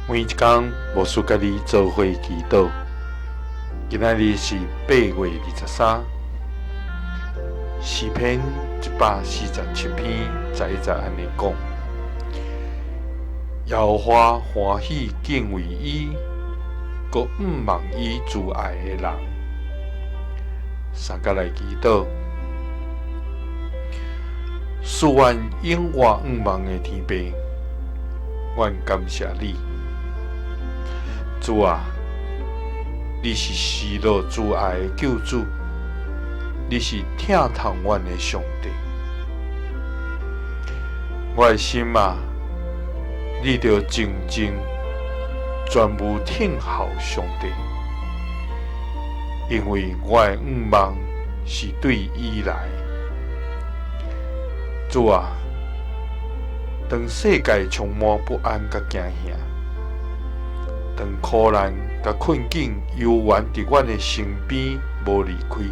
每一工牧師佮你做伙祈禱。今仔日是8月23，詩篇147篇11節按呢講：耶和華歡喜敬畏伊，閣向望伊慈愛的人。三佮來祈禱，賜阮永活向望的天父，阮感謝你。主啊，你是施落慈愛的救主，你是疼痛阮的上帝。我的心啊，你著靜靜專務等候上帝，因為我的向望是對伊來。主啊，當世界充滿不安佮驚嚇，當苦難佮困境猶原佇阮的身邊無離開，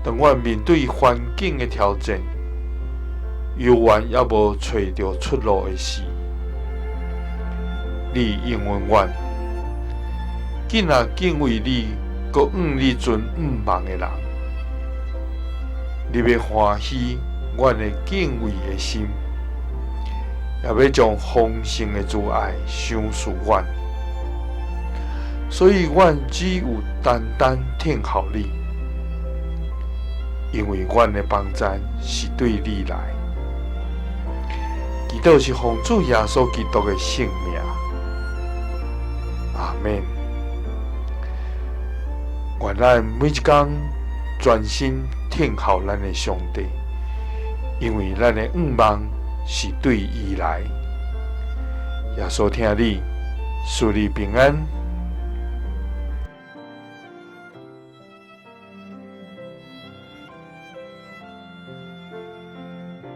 當阮面對環境的挑戰，猶原猶無揣著出路的時，你應允阮，囝仔敬畏你，閣向你存向望的人，你欲歡喜阮的敬畏的心，也欲將豐盛的慈愛賞賜阮。所以，阮只有單單等候你，因為阮的幫贊是對你來。祈禱是奉主耶穌基督的聖名，阿們。願咱每一工專心等候咱的上帝，因為咱的向望是對伊來。耶穌疼你，賜你平安。